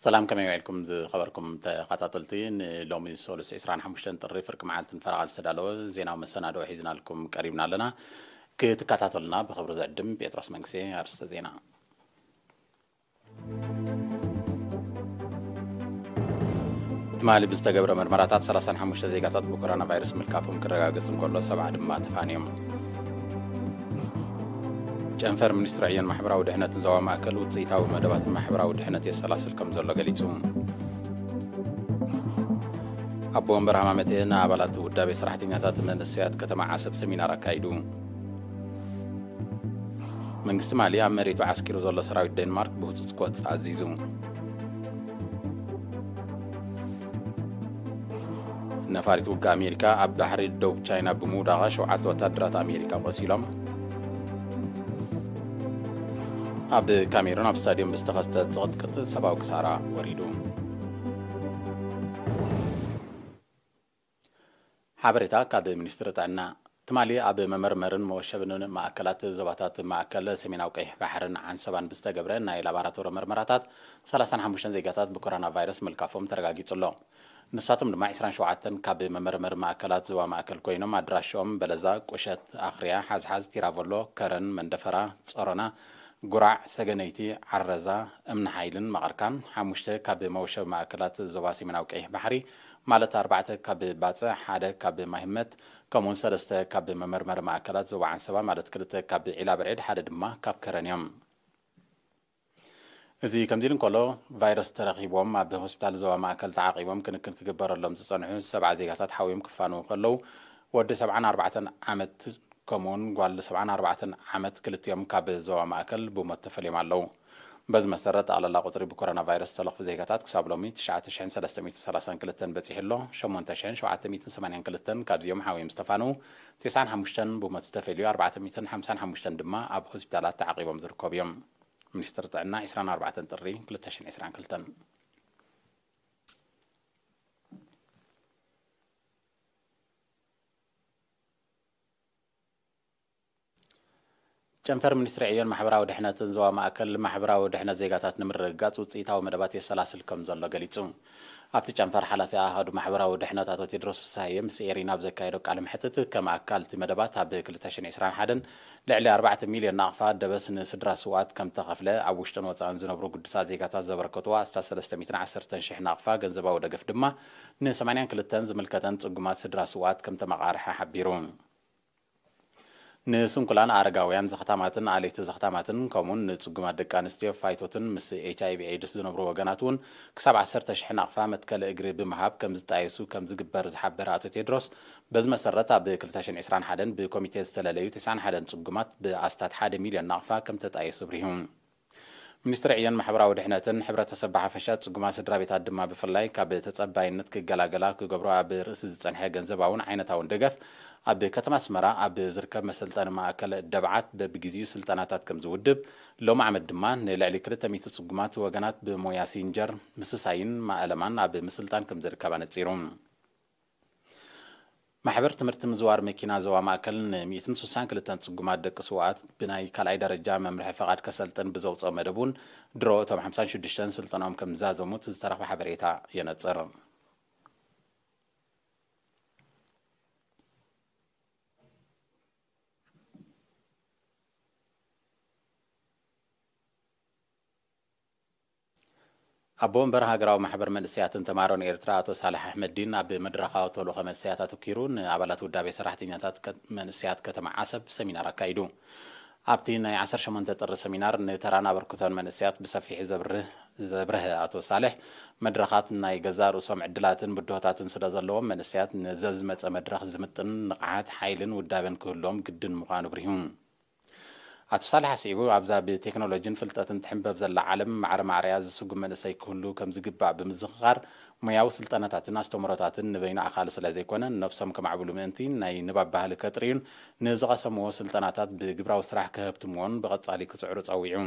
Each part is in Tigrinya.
ሰላም፣ ከመይ ውዒልኩም ዝኸበርኩም ተኸታተልቲ? ንሎሚ ሰሉስ ዕስራን ሓሙሽተን ጥሪ ፍርቂ መዓልትን ፈረቓን ዝተዳለወ ዜናዊ መሰናድኦ ሒዝናልኩም ቀሪብና ኣለና። ክትከታተሉና ብኽብሪ ዝዕድም ጴጥሮስ መንግስቴ። ኣርእስተ ዜና። ትማሊ ብዝተገብረ መርመራታት ሰላሳን ሓሙሽተ ዜጋታት ብኮሮና ቫይረስ ምልካፎም ክረጋገጽ እንከሎ፣ ሰብዓ ድማ ተፋንዮም። ጨንፈር ሚኒስትሪ ዕዮን ማሕበራዊ ድሕነትን ዞባ ማእከል ውጽኢታዊ መደባት ማሕበራዊ ድሕነት የሰላስል ከም ዘሎ ገሊጹ። ኣቦ ወንበር ሃማመተ ንኣባላት ውዳቤ ሰራሕተኛታት መንእሰያት ከተማ ዓሰብ ሰሚናር ኣካይዱ። መንግስቲ ማሊ ኣብ መሬቱ ዓስኪሩ ዘሎ ሰራዊት ዴንማርክ ብህጹጽ ክወጽእ ኣዚዙ። ነፋሪት ውግእ ኣሜሪካ ኣብ ባሕሪ ደቡብ ቻይና ብምውዳቓ ሸውዓተ ወታደራት ኣሜሪካ ቆሲሎም። ኣብ ካሜሩን ኣብ ስታድዮም ብዝተኸስተ ጽቕጥቅጥ ሰብኣዊ ክሳራ ወሪዱ። ሓበሬታ ካብ ሚኒስትሪ ጥዕና። ትማሊ ኣብ መመርመርን መወሸብን ማእከላት ዞባታት ማእከል ሰሜናዊ ቀይሕ ባሕርን ዓንሰባን ብዝተገብረ ናይ ላቦራቶሪ መርመራታት ሰላሳን ሓሙሽተን ዜጋታት ብኮሮና ቫይረስ ምልካፎም ተረጋጊጹ ኣሎ። ንሳቶም ድማ ዕስራን ሸውዓተን ካብ መመርመሪ ማእከላት ዞባ ማእከል ኮይኖም፣ ኣድራሻኦም በለዛ፣ ቁሸት፣ ኣኽርያ፣ ሓዝሓዝ፣ ቲራቮሎ፣ ከረን፣ መንደፈራ፣ ጾሮና፣ ጉራዕ፣ ሰገነይቲ፣ ዓረዛ፣ እምኒ ሓይልን መቐርካን፣ ሓሙሽተ ካብ መወሸቢ ማእከላት ዞባ ሰሜናዊ ቀይሕ ባሕሪ፣ ማለት ኣርባዕተ ካብ ባጽዕ፣ ሓደ ካብ ማይህመት፣ ከምኡውን ሰለስተ ካብ መመርመሪ ማእከላት ዞባ ዓንሰባ፣ ማለት ክልተ ካብ ዒላ ብርዒድ፣ ሓደ ድማ ካብ ከረን እዮም። እዚ ከምዚ ኢሉ እንከሎ፣ ቫይረስ ተረኺቦም ኣብ ሆስፒታል ዞባ ማእከል ተዓቒቦም ክንክን ክግበረሎም ዝጸንሑ ሰብዓ ዜጋታት ሓውዮም ክፋንዉ ከለዉ፣ ወዲ ሰብዓን ኣርባዕተን ዓመት ከምኡውን ጓል ሰብዓን ኣርባዕተን ዓመት ክልቲኦም ካብ ዞባ ማእከል ብሞት ተፈልዮም ኣለዉ። በዚ መሰረት፣ ጠቕላላ ቁጽሪ ብኮሮና ቫይረስ ዝተለኽፉ ዜጋታት ክሳብ ሎሚ ትሽዓተ ሽሕን ሰለስተ ሚእትን ሰላሳን ክልተን በጺሑ ኣሎ። ሸሞንተ ሽሕን ሸውዓተ ሚእትን ሰማንያን ክልተን ካብዚኦም ሓውዮም ዝተፋንዉ፣ ተስዓን ሓሙሽተን ብሞት ዝተፈልዩ፣ ኣርባዕተ ሚእትን ሓምሳን ሓሙሽተን ድማ ኣብ ሆስፒታላት ተዓቒቦም ዝርከቡ እዮም። ሚኒስትሪ ጥዕና፣ ዕስራን ኣርባዕተን ጥሪ ክልተ ሽሕን ዕስራን ክልተን። ጨንፈር ሚኒስትሪ ዕዮን ማሕበራዊ ድሕነትን ዞባ ማእከል፣ ማሕበራዊ ድሕነት ዜጋታት ንምርግጋጽ ውጽኢታዊ መደባት የሰላስል ከም ዘሎ ገሊጹ። ኣብቲ ጨንፈር፣ ሓላፊ ኣሃዱ ማሕበራዊ ድሕነት ኣቶ ቴድሮስ ፍስሃየ ምስ ኤሪና ኣብ ዘካየዶ ቃለ መሕትት፣ ከም ኣካል እቲ መደባት ኣብ ክልተ ሽሕን ዕስራን ሓደን ልዕሊ ኣርባዕተ ሚልዮን ናቕፋ ደበስ ንስድራ ስውኣት ከም ተኸፍለ፣ ኣብ ውሽጥን ወጻእን ዝነብሩ ግዱሳት ዜጋታት ዘበርከትዎ ኣስታት ሰለስተ ሚእትን ዓሰርተን ሽሕ ናቕፋ ገንዘባዊ ደገፍ ድማ ንሰማንያን ክልተን ዝምልከተን ጽጉማት ስድራ ስውኣት ከም ተመቓርሐ ሓቢሩ። ንስንኩላን ኣረጋውያን ዘኽታማትን ኣለይቲ ዘኽታማትን፣ ከምኡውን ንጽጉማት ደቂ ኣንስትዮ ፋይቶትን ምስ ኤች ኣይ ቪ ኤድስ ዝነብሩ ወገናት እውን ክሳብ ዓሰርተ ሽሕ ናቕፋ መትከሊ እግሪ ብምሃብ ከም ዝጣየሱ ከም ዝግበር ዝሓበረ ኣቶ ቴድሮስ፣ በዚ መሰረት ኣብ ክልተ ሽሕን ዕስራን ሓደን ብኮሚቴ ዝተለለዩ ተስዓን ሓደን ጽጉማት ብኣስታት ሓደ ሚልዮን ናቕፋ ከም ተጣየሱ ኣብሪሁ። ሚኒስትሪ ዕዮን ማሕበራዊ ድሕነትን፣ ሕብረተሰብ ብሓፈሻ፣ ጽጉማት ስድራ ቤታት ድማ ብፍላይ፣ ካብ ተጸባይነት ክገላገላ ክገብሮ ኣብ ርእሲ ዝጸንሐ ገንዘባውን ዓይነታውን ደገፍ፣ ኣብ ከተማ ኣስመራ ኣብ ዝርከብ መሰልጠኒ ማእከል ደብዓት በብግዜኡ ስልጠናታት ከም ዝውድብ፣ ሎም ዓመት ድማ ንልዕሊ ክልተ ሚእቲ ጽጉማት ወገናት ብሞያ ሲንጀር ምስሳይን ማእለማን ኣብ ምስልጣን ከም ዝርከብ ኣነጺሩ። ማሕበር ትምህርቲ ምዝዋር መኪና ዞባ ማእከል ን ሚእትን ስሳን ክልተን ጽጉማት ደቂ ስውኣት ብናይ ካልኣይ ደረጃ መምርሒ ፈቓድ ከሰልጥን ብዘውጽኦ መደብ እውን፣ ድሮ እቶም ሓምሳን ሽዱሽተን ስልጠናኦም ከም ዝዛዘሙ እቲ ዝተረኽበ ሓበሬታ የነጽር። ኣቦ ወንበር ሃገራዊ ማሕበር መንእሰያትን ተማሃሮን ኤርትራ ኣቶ ሳልሕ ኣሕመድዲን ኣብ መድረኻዊ ተልእኾ መንእሰያት ኣተኲሩ ንኣባላት ውዳቤ ሰራሕተኛታት ከ-፣ መንእሰያት ከተማ ዓሰብ ሰሚናር ኣካይዱ። ኣብቲ ናይ ዓሰርተ ሸሞንተ ጥሪ ሰሚናር ንተራን ኣበርክቶን መንእሰያት ብሰፊሑ ዘብርህ-፣ ዘብረሀ ኣቶ ሳልሕ፣ መድረኻት ናይ ገዛእ ርእሶም ዕድላትን ብድሆታትን ስለ ዘለዎም፣ መንእሰያት ንዘዝመጸ መድረኽ ዝምጥን ንቕሓት፣ ሓይልን ውዳበን ክህልዎም ግድን ምዃኑ ኣብሪሁ። ኣቶ ሳልሕ ኣስዒቡ፣ ኣብዛ ብቴክኖሎጂን ፍልጠትን ትሕንበብ ዘላ ዓለም፣ ማዕረ ማዕረያ ዝስጉም መንእሰይ ክህሉ ከም ዝግባእ ብምዝኽኻር፣ ሞያዊ ስልጠናታትን ኣስተምህሮታትን ንበይኑ ኣኻሊ ስለ ዘይኮነ፣ ነብሶም ከማዕብሉ ምእንቲ፣ ናይ ንባብ ባህሊ ከጥርዩን ንዝቐሰምዎ ስልጠናታት ብግብራዊ ስራሕ ከህብትምዎን ብቐጻሊ ክጽዕሩ ጸዊዑ።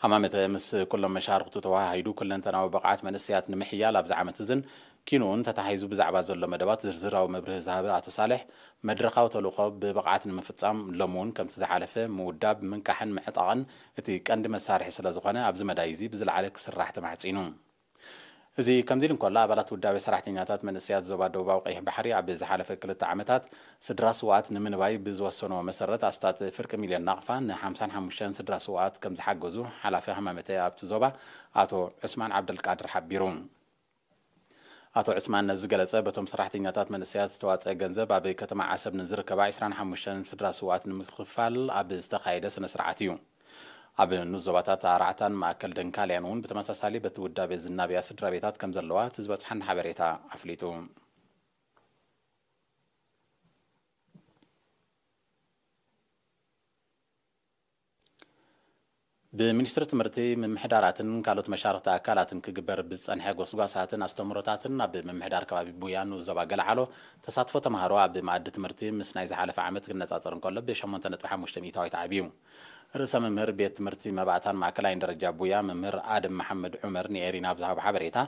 ኣማመተ ምስ ኩሎም መሻርክቱ ተወሃሂዱ ኩለንተናዊ ብቕዓት መንእሰያት ንምሕያል ኣብዚ ዓመት እዝን ኪንኡን ተታሒዙ ብዛዕባ ዘሎ መደባት ዝርዝራዊ መብርሂ ዝሃበ ኣቶ ሳልሕ፣ መድረኻዊ ተልእኾ ብብቕዓት ንምፍጻም ሎሚ እውን ከምቲ ዝሓለፈ ምውዳብ፣ ምንቃሕን ምዕጣቕን እቲ ቀንዲ መሳርሒ ስለ ዝኾነ ኣብዚ መዳይ እዚ ብዝለዓለ ክስራሕ ተማሕጺኑ። እዚ ከምዚ ኢሉ እንከሎ፣ ኣባላት ውዳቤ ሰራሕተኛታት መንእሰያት ዞባ ደቡባዊ ቀይሕ ባሕሪ ኣብ ዝሓለፈ ክልተ ዓመታት ስድራ ስውኣት ንምንባይ ብዝወሰንዎ መሰረት ኣስታት ፍርቂ ሚልዮን ናቕፋ ንሓምሳን ሓሙሽተን ስድራ ስውኣት ከም ዝሓገዙ ሓላፊ ሃማመተ ኣብቲ ዞባ ኣቶ ዑስማን ዓብደልቃድር ሓቢሩ። ኣቶ ዑስማን ነዚ ዝገለጸ በቶም ሰራሕተኛታት መንእሰያት ዝተዋጸአ ገንዘብ ኣብ ከተማ ዓሰብ ንዝርከባ ዕስራን ሓሙሽተን ስድራ ስውኣት ንምክፋል ኣብ ዝተኻየደ ስነ ስርዓት እዩ። ኣብ ንኡስ ዞባታት ኣርዓታን ማእከል ደንካልያን እውን ብተመሳሳሊ በቲ ውዳቤ ዝናብያ ስድራ ቤታት ከም ዘለዋ እቲ ዝበጽሓና ሓበሬታ ኣፍሊጡ። ብሚኒስትሪ ትምህርቲ፣ ምምሕዳራትን ካልኦት መሻርኽቲ ኣካላትን ክግበር ብዝጸንሐ ጎስጓሳትን ኣስተምህሮታትን ኣብ ምምሕዳር ከባቢ ቡያ ንኡስ ዞባ ገለዓሎ ተሳትፎ ተምሃሮ ኣብ መኣዲ ትምህርቲ ምስ ናይ ዝሓለፈ ዓመት ክነጻጸር እንከሎ ብሸሞንተ ነጥቢ ሓሙሽተ ሚእታዊት ዓብዩ። ርእሰ መምህር ቤት ትምህርቲ መባእታን ማእከላይን ደረጃ ቡያ መምህር ኣደም መሓመድ ዑመር ንኤሪና ኣብ ዝሃቦ ሓበሬታ፣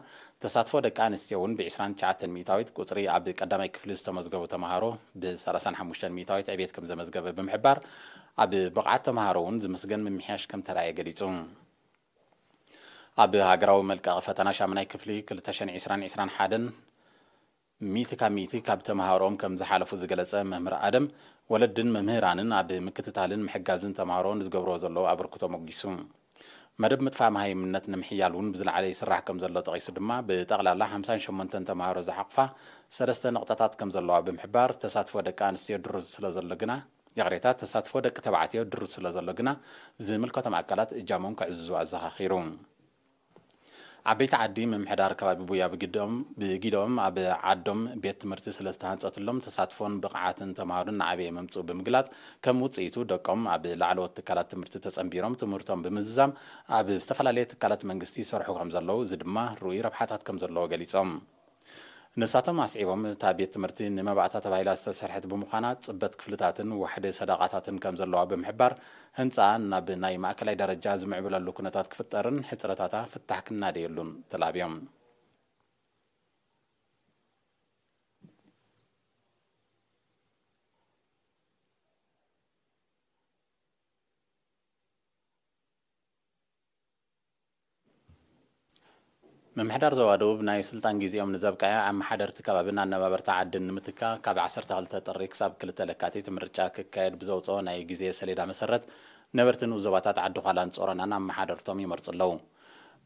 ተሳትፎ ደቂ ኣንስትዮ እውን ብዕስራን ትሽዓተን ሚእታዊት፣ ቁጽሪ ኣብ ቀዳማይ ክፍሊ ዝተመዝገቡ ተምሃሮ ብሰላሳን ሓሙሽተን ሚእታዊት ዕቤት ከም ዘመዝገበ ብምሕባር፣ ኣብ ብቕዓት ተምሃሮ እውን ዝምስገን ምምሕያሽ ከም ተራእየ ገሊጹ። ኣብ ሃገራዊ መልቀቒ ፈተና ሻምናይ ክፍሊ ክልተ ሽሕን ዕስራን ዕስራን ሓደን ሚእቲ ካብ ሚእቲ ካብ ተምሃሮኦም ከም ዝሓለፉ ዝገለጸ መምህር ኣደም፣ ወለድን መምህራንን ኣብ ምክትታልን ምሕጋዝን ተምሃሮ ንዝገብርዎ ዘለዉ ኣበርክቶ ሞጊሱ። መደብ ምጥፋእ መሃይምነት ንምሕያል እውን ብዝለዓለ ይስራሕ ከም ዘሎ ጠቒሱ ድማ፣ ብጠቕላላ ሓምሳን ሸሞንተን ተምሃሮ ዝሓቕፋ ሰለስተ ነቕጣታት ከም ዘለዋ ብምሕባር፣ ተሳትፎ ደቂ ኣንስትዮ ድሩት ስለ ዘሎ ግና፣ ይቕሬታ፣ ተሳትፎ ደቂ ተባዕትዮ ድሩት ስለ ዘሎ ግና፣ ዝምልከቶም ኣካላት እጃሞም ከዕዝዙ ኣዘኻኺሩ። ዓበይቲ ዓዲ ምምሕዳር ከባቢ ቡያ ብግዶም፣ ብጊዶም ኣብ ዓዶም ቤት ትምህርቲ ስለ ዝተሃንጸትሎም፣ ተሳትፎን ብቕዓትን ተምሃሮን እናዓበየ ምምጽኡ ብምግላጽ፣ ከም ውጽኢቱ ደቆም ኣብ ላዕለዎት ትካላት ትምህርቲ ተጸንቢሮም ትምህርቶም ብምዝዛም ኣብ ዝተፈላለየ ትካላት መንግስቲ ይሰርሑ ከም ዘለዉ፣ እዚ ድማ ርኡይ ረብሓታት ከም ዘለዎ ገሊጾም። ንሳቶም ኣስዒቦም፣ እታ ቤት ትምህርቲ ንመባእታ ተባሂላ ዝተሰርሐት ብምዃና፣ ጽበት ክፍልታትን ዋሕዲ ሰደቓታትን ከም ዘለዋ ብምሕባር፣ ህንጻኣ ናብ ናይ ማእከላይ ደረጃ ዝምዕብለሉ ኩነታት ክፍጠርን ሕጽረታታ ፍታሕ ክናደየሉን ተላብዮም። ምምሕዳር ዞባ ደቡብ ናይ ስልጣን ግዜኦም ንዘብቀዐ ኣመሓደርቲ ከባብን ኣነባበርቲ ዓድን ንምትካእ፣ ካብ ዓሰርተ ክልተ ጥሪ ክሳብ ክልተ ለካቲት ምርጫ ክካየድ ብዘውፅኦ ናይ ግዜ ሰሌዳ መሰረት፣ ነበርቲ ንኡስ ዞባታት ዓዲ ዃላን ጾሮናን ኣመሓደርቶም ይመርጹ ኣለዉ።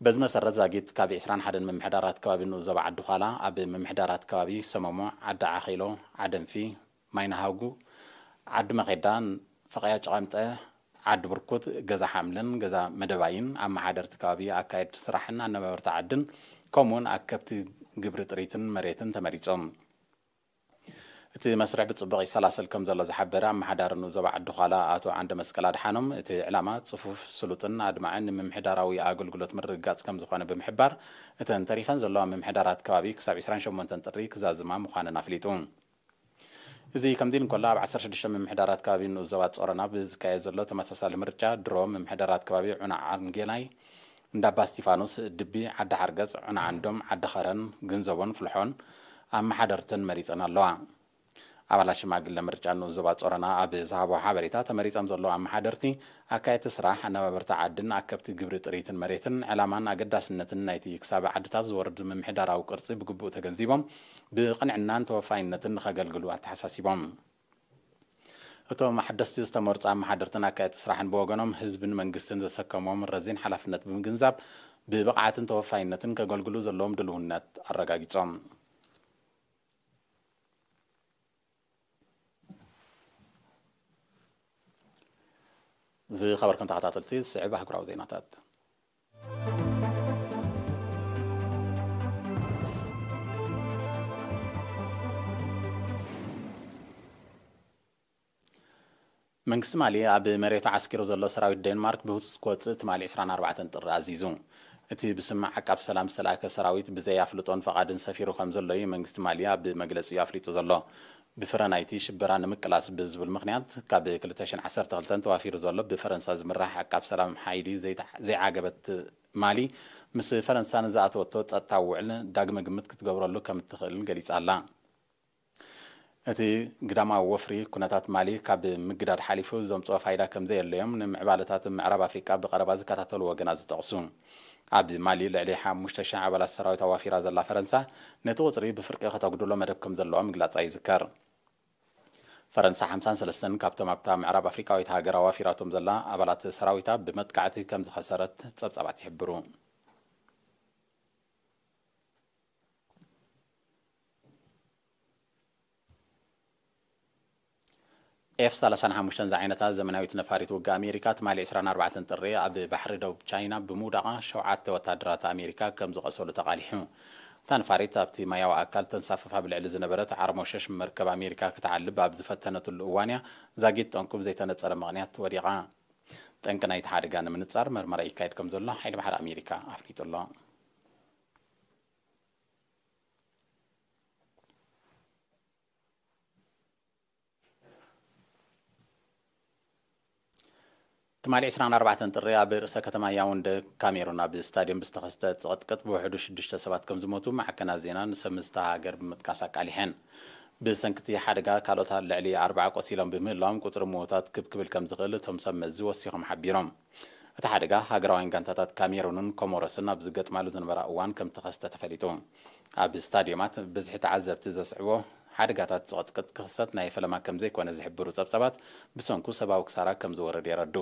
በዚ መሰረት፣ ዛጊት ካብ ዕስራን ሓደን ምምሕዳራት ከባቢ ንኡስ ዞባ ዓዲ ዃላ፣ ኣብ ምምሕዳራት ከባቢ ሰመሞ፣ ዓዲ ዓኼሎ፣ ዓደንፊ፣ ማይናሃጉ፣ ዓዲ መኼዳን፣ ፈቐያ ጨቐምጠ፣ ዓዲ ብርኩት፣ ገዛ ሓምለን ገዛ መደባይን ኣመሓደርቲ ከባቢ፣ ኣካየድቲ ስራሕን ኣነባበርቲ ዓድን፣ ከምኡውን ኣከብቲ ግብሪ ጥሪትን መሬትን ተመሪጾም። እቲ መስርሕ ብጽቡቕ ይሰላሰል ከም ዘሎ ዝሓበረ ኣመሓዳሪ ንኡስ ዞባ ዓዲ ዃላ ኣቶ ዓንደ መስቀል ኣድሓኖም፣ እቲ ዕላማ ጽፉፍ፣ ስሉጥን ኣድማዕን ንምምሕዳራዊ ኣገልግሎት ምርግጋጽ ከም ዝኾነ ብምሕባር፣ እተን ተሪፈን ዘለዋ ምምሕዳራት ከባቢ ክሳብ ዕስራን ሸሞንተን ጥሪ ክዛዝማ ምዃነን ኣፍሊጡ። እዚ ከምዚ ኢሉ እንከሎ፣ ኣብ ዓሰርተ ሽዱሽተ ምምሕዳራት ከባቢ ንኡስ ዞባ ጾሮና ብዝካየድ ዘሎ ተመሳሳሊ ምርጫ፣ ድሮ ምምሕዳራት ከባቢ ዑና ዓንጌላይ፣ እንዳባ እስቲፋኖስ፣ ድቢ፣ ዓዲ ሓርገጽ፣ ዑና ዓንዶም፣ ዓዲ ኸረን፣ ግንዘቦን ፍልሖን ኣመሓደርተን መሪጸን ኣለዋ። ኣባላት ሽማግለ ምርጫ ንኡስ ዞባ ጾሮና ኣብ ዝሃቦ ሓበሬታ፣ ተመሪጸም ዘለዉ ኣመሓደርቲ፣ ኣካየድቲ ስራሕ፣ ኣነባበርቲ ዓድን ኣከብቲ ግብሪ ጥሪትን መሬትን ዕላማን ኣገዳስነትን ናይቲ ክሳብ ዓድታት ዝወርድ ምምሕዳራዊ ቅርጺ ብግቡእ ተገንዚቦም፣ ብቕንዕናን ተወፋይነትን ንኸገልግሉ ኣተሓሳሲቦም። እቶም ሓደስቲ ዝተመርጹ ኣመሓደርትን ኣካየድቲ ስራሕን ብወገኖም፣ ህዝብን መንግስትን ዘሰከሞም ረዚን ሓላፍነት ብምግንዛብ፣ ብብቕዓትን ተወፋይነትን ከገልግሉ ዘለዎም ድልውነት ኣረጋጊጾም። ዝኸበርኩም ተኸታተልቲ፣ ዝስዕብ ኣህጉራዊ ዜናታት። መንግስቲ ማሊ ኣብ መሬቱ ዓስኪሩ ዘሎ ሰራዊት ዴንማርክ ብህጹጽ ክወጽእ ትማሊ ዕስራን ኣርባዕተን ጥሪ ኣዚዙ። እቲ ብስም ዓቃብ ሰላም ዝተላእከ ሰራዊት ብዘይ ኣፍልጦን ፈቓድን ሰፊሩ ከም ዘሎ እዩ መንግስቲ ማሊ ኣብ መግለጺኡ ኣፍሊጡ ዘሎ። ብፍረ ናይቲ ሽበራ ንምቅላስ ብዝብል ምኽንያት፣ ካብ ክልተ ሽሕን ዓሰርተ ክልተን ተዋፊሩ ዘሎ ብፈረንሳ ዝምራሕ ዓቃብ ሰላም ሓይሊ ዘይተዓ-፣ ዘይዓገበት ማሊ፣ ምስ ፈረንሳ ንዝኣተወቶ ጸጥታዊ ውዕል ዳግመ ግምት ክትገብረሉ ከም እትኽእል ገሊጻ ኣላ። እቲ ግዳማዊ ወፍሪ ኩነታት ማሊ ካብ ምግዳድ ሓሊፉ ዘምጽኦ ፋይዳ ከም ዘየለዮም ንምዕባለታት ምዕራብ ኣፍሪቃ ብቐረባ ዝከታተሉ ወገናት ዝጠቕሱ። ኣብ ማሊ ልዕሊ ሓሙሽተ ሽሕ ኣባላት ሰራዊት ኣዋፊራ ዘላ ፈረንሳ፣ ነቲ ቁጽሪ ብፍርቂ ከተጉድሎ መደብ ከም ዘለዋ ምግላጻ ይዝከር። ፈረንሳ ሓምሳን ሰለስተን ካብቶም ኣብታ ምዕራብ ኣፍሪቃዊት ሃገር ኣዋፊራቶም ዘላ ኣባላት ሰራዊታ ብመጥቃዕቲ ከም ዝኸሰረት ጸብጻባት ይሕብሩ። ኤፍ ሰላሳን ሓሙሽተን ዝዓይነታ ዘመናዊት ነፋሪት ውግእ ኣሜሪካ ትማሊ ዕስራን ኣርባዕተን ጥሪ ኣብ ባሕሪ ደቡብ ቻይና ብምውዳቓ ሸውዓተ ወታደራት ኣሜሪካ ከም ዝቐሰሉ ተቓሊሑ። እታ ነፋሪት ኣብቲ ማያዊ ኣካል ተንሳፍፍ ኣብ ልዕሊ ዝነበረት ዓርሞሸሽ መርከብ ኣሜሪካ ክትዓልብ ኣብ ዝፈተነትሉ እዋን እያ ዛጊት ጠንቁ ብዘይተነጸረ ምኽንያት ወዲቓ። ጠንቂ ናይቲ ሓደጋ ንምንጻር መርመራ ይካየድ ከም ዘሎ ሓይሊ ባሕሪ ኣሜሪካ ኣፍሊጡ ኣሎ። ትማሊ ዕስራን ኣርባዕተን ጥሪ ኣብ ርእሰ ከተማ ያውንደ ካሜሩን ኣብ ስታድዮም ብዝተኸስተ ጽቕጥቅጥ ብውሕዱ ሽዱሽተ ሰባት ከም ዝሞቱ ማዕከናት ዜና ንሰብ ምስታ ሃገር ብምጥቃስ ኣቃሊሐን። ብሰንኪ እቲ ሓደጋ ካልኦት ልዕሊ ኣርባዓ ቆሲሎም ብምህላዎም ቁጽሪ ምዉታት ክብ ክብል ከም ዝኽእል እቶም ሰብ መዚ ወሲኾም ሓቢሮም። እቲ ሓደጋ ሃገራውያን ጋንታታት ካሜሩንን ኮሞሮስን ኣብ ዝገጥማሉ ዝነበራ እዋን ከም ተኸስተ ተፈሊጡ። ኣብ ስታድዮማት ብዝሒ ተዓዘብቲ ዘስዕቦ ሓደጋታት ጽቕጥቅጥ ክኽሰት ናይ ፈለማ ከም ዘይኮነ ዝሕብሩ ጸብጻባት፣ ብሰንኩ ሰብኣዊ ክሳራ ከም ዝወረድ የረዱ።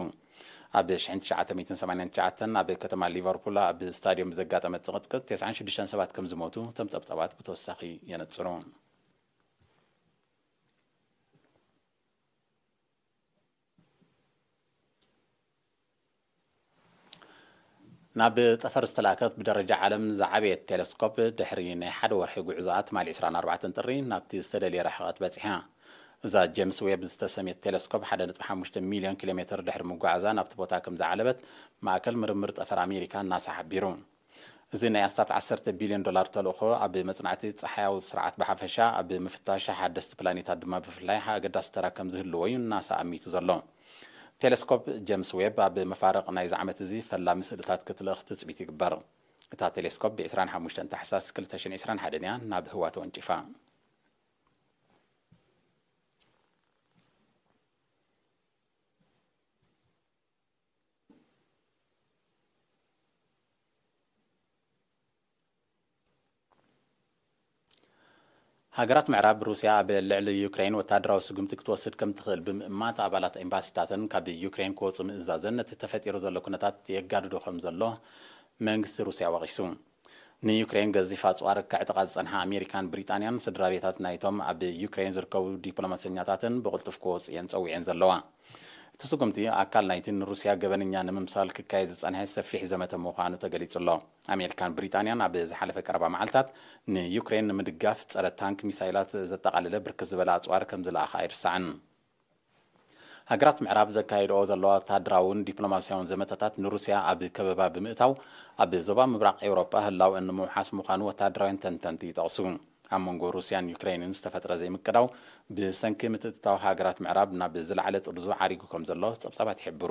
ኣብ ሽሕን ትሽዓተ ሚእትን ሰማንያን ትሽዓተን ኣብ ከተማ ሊቨርፑል ኣብ ስታድዮም ብዘጋጠመ ጽቕጥቅጥ ተስዓን ሽዱሽተን ሰባት ከም ዝሞቱ እቶም ጸብጻባት ብተወሳኺ የነጽሩ። ናብ ጠፈር ዝተላእከት ብደረጃ ዓለም ዝዓበየት ቴሌስኮፕ ድሕሪ ናይ ሓደ ወርሒ ጉዕዞኣ ትማሊ ዕስራን ኣርባዕተን ጥሪ ናብቲ ዝተደልየ ርሕቐት በጺሓ። እዛ ጄምስ ዌብ ዝተሰምየት ቴሌስኮፕ ሓደ ነጥቢ ሓሙሽተ ሚልዮን ኪሎ ሜትር ድሕሪ ምጉዓዛ ናብቲ ቦታ ከም ዝዓለበት ማእከል ምርምር ጠፈር ኣሜሪካ ናሳ ሓቢሩ። እዚ ናይ ኣስታት ዓሰርተ ቢልዮን ዶላር ተልእኾ ኣብ መጽናዕቲ ጸሓያዊ ስርዓት ብሓፈሻ፣ ኣብ ምፍታሽ ሓደስቲ ፕላኔታት ድማ ብፍላይ ኣገዳሲ ተራ ከም ዝህልዎ እዩ ናሳ ኣሚቱ ዘሎ። ቴሌስኮፕ ጄምስ ዌብ ኣብ መፋርቕ ናይዚ ዓመት እዚ ፈላሚ ስእልታት ክትልእኽ ትጽቢት ይግበር። እታ ቴሌስኮፕ ብ ዕስራን ሓሙሽተን ታሕሳስ ክልተ ሽሕን ዕስራን ሓደን እያ ናብ ህዋ ተወንጪፋ። ሃገራት ምዕራብ፣ ሩስያ ኣብ ልዕሊ ዩክሬን ወታደራዊ ስጉምቲ ክትወስድ ከም ትኽእል ብምእማት፣ ኣባላት ኤምባሲታተን ካብ ዩክሬን ክወጹ ምእዛዘን ነቲ ተፈጢሩ ዘሎ ኩነታት የጋድዶ ከም ዘሎ መንግስቲ ሩስያ ወቒሱ። ንዩክሬን ገዚፍ ኣጽዋር ከዕጥቓ ዝጸንሓ ኣሜሪካን ብሪጣንያን፣ ስድራ ቤታት ናይቶም ኣብ ዩክሬን ዝርከቡ ዲፕሎማሰኛታትን ብቕልጡፍ ክወጹ እየን ጸዊዐን ዘለዋ። እቲ ስጉምቲ ኣካል ናይቲ ንሩስያ ገበነኛ ንምምሳል ክካየድ ዝጸንሐ ሰፊሕ ዘመተ ምዃኑ ተገሊጹ ኣሎ። ኣሜሪካን ብሪጣንያን ኣብ ዝሓለፈ ቀረባ መዓልታት ንዩክሬን ንምድጋፍ ጸረ ታንክ ሚሳይላት ዘጠቓለለ ብርክት ዝበለ ኣጽዋር ከም ዝለኣኻ ኣይርሳዕን። ሃገራት ምዕራብ ዘካየድኦ ዘለዋ ወታደራውን ዲፕሎማስያውን ዘመተታት ንሩስያ ኣብ ከበባ ብምእታው፣ ኣብ ዞባ ምብራቕ ኤውሮጳ ህላውአን ንምውሓስ ምዃኑ ወታደራውያን ተንተንቲ ይጠቕሱ። ኣብ መንጎ ሩስያን ዩክሬንን ዝተፈጥረ ዘይምቅዳው፣ ብሰንኪ ምትእትታው ሃገራት ምዕራብ ናብ ዝለዓለ ጥርዙ ዓሪጉ ከም ዘሎ ጸብጻባት ይሕብሩ።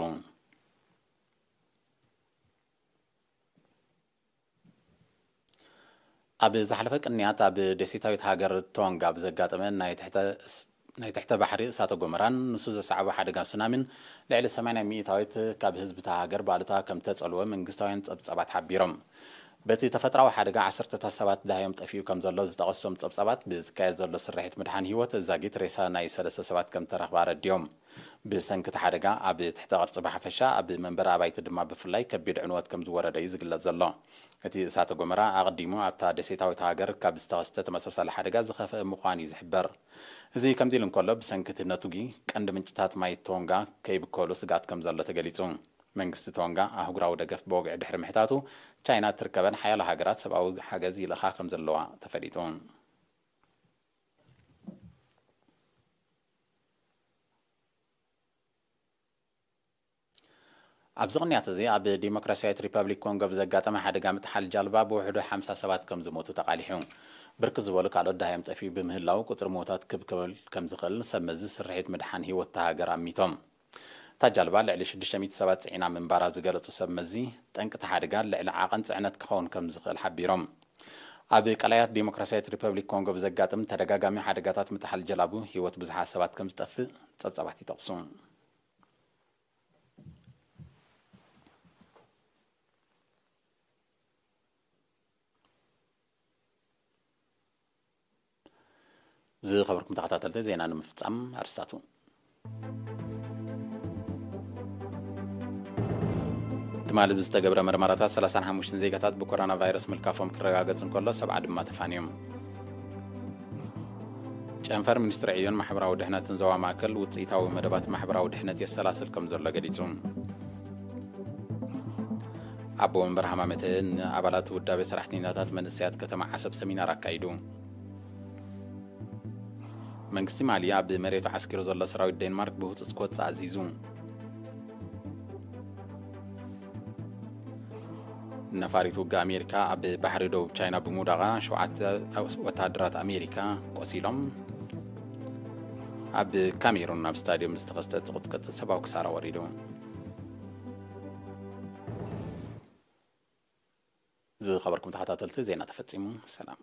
ኣብ ዝሓለፈ ቅንያት ኣብ ደሴታዊት ሃገር ቶንጋ ብዘጋጠመ ናይ ትሕተ፣ ናይ ትሕተ ባሕሪ እሳተ ጎመራን ንሱ ዘስዓቦ ሓደጋ ሱናሚን ልዕሊ ሰማንያ ሚእታዊት ካብ ህዝቢ እታ ሃገር ባእልታ ከም ተጸልወ መንግስታውያን ጸብጻባት ሓቢሮም። በቲ ተፈጥራዊ ሓደጋ ዓሰርተታት ሰባት ደሃዮም ጠፊኡ ከም ዘሎ ዝጠቐሶም ጸብጻባት፣ ብዝካየድ ዘሎ ስርሒት ምድሓን ህይወት ዛጊት ሬሳ ናይ ሰለስተ ሰባት ከም ተረኽበ ኣረዲኦም። ብሰንኪ እቲ ሓደጋ ኣብ ትሕተ ቅርጺ ብሓፈሻ፣ ኣብ መንበሪ ኣባይቲ ድማ ብፍላይ ከቢድ ዕንወት ከም ዝወረደ እዩ ዝግለጽ ዘሎ። እቲ እሳተ ጎመራ ኣቐዲሙ ኣብታ ደሴታዊት ሃገር ካብ ዝተኸስተ ተመሳሳሊ ሓደጋ ዝኸፍአ ምዃኑ እዩ ዝሕበር። እዚ ከምዚ ኢሉ እንከሎ፣ ብሰንኪ እቲ ነቱጊ ቀንዲ ምንጭታት ማይ ቶንጋ ከይብከሉ ስግኣት ከም ዘሎ ተገሊጹ። መንግስቲ ቶንጋ ኣህጉራዊ ደገፍ ብወግዒ ድሕሪ ምሕታቱ፣ ቻይና እትርከበን ሓያሎ ሃገራት ሰብኣዊ ሓገዝ ይልእኻ ከም ዘለዋ ተፈሊጡ። ኣብዚ ቅንያት እዚ ኣብ ዲሞክራሲያዊት ሪፐብሊክ ኮንጎ ብዘጋጠመ ሓደጋ ምጥሓል ጃልባ ብውሕዱ ሓምሳ ሰባት ከም ዝሞቱ ተቓሊሑ። ብርክት ዝበሉ ካልኦት ደሃዮም ጠፊኡ ብምህላው ቁፅሪ ሞታት ክብ ክብል ከም ዝኽእል ሰብ መዚ ስርሒት ምድሓን ህይወት እታ ሃገር ኣሚቶም። እታ ጃልባ ልዕሊ ሽዱሽተ ሚእቲ ሰባት ፅዒና ምንባራ ዝገለፁ ሰብ መዚ፣ ጠንቂ እቲ ሓደጋ ልዕሊ ዓቐን ፅዕነት ክኸውን ከም ዝኽእል ሓቢሮም። ኣብ ቀላያት ዲሞክራሲያዊት ሪፐብሊክ ኮንጎ ብዘጋጥም ተደጋጋሚ ሓደጋታት ምጥሓል ጀላቡ ህይወት ብዙሓት ሰባት ከም ዝጠፍእ ጸብጻባት ይጠቕሱ። ዝኸበርኩም ተኸታተልቲ፣ ዜና ንምፍጻም ኣርስታቱ። ትማሊ ብዝተገብረ መርመራታት ሰላሳን ሓሙሽተን ዜጋታት ብኮሮና ቫይረስ ምልካፎም ክረጋገጽ እንከሎ፣ ሰብዓ ድማ ተፋንዮም። ጨንፈር ሚኒስትሪ ዕዮን ማሕበራዊ ድሕነትን ዞባ ማእከል ውጽኢታዊ መደባት ማሕበራዊ ድሕነት የሰላስል ከም ዘሎ ገሊጹ። ኣቦ መንበር ሃማመተ ንኣባላት ውዳቤ ሰራሕተኛታት መንእሰያት ከተማ ዓሰብ ሰሚናር ኣካይዱ። መንግስቲ ማሊ ኣብ መሬቱ ዓስኪሩ ዘሎ ሰራዊት ዴንማርክ ብህጹጽ ክወጽእ ኣዚዙ። ነፋሪት ውግእ ኣሜሪካ ኣብ ባሕሪ ደቡብ ቻይና ብምውዳቓ ሸውዓተ ወታደራት ኣሜሪካ ቆሲሎም። ኣብ ካሜሩን ኣብ ስታድዮም ዝተኸስተ ጽቕጥቅጥ ሰብኣዊ ክሳራ ወሪዱ። ዝኸበርኩም ተኸታተልቲ፣ ዜና ተፈጺሙ። ሰላም።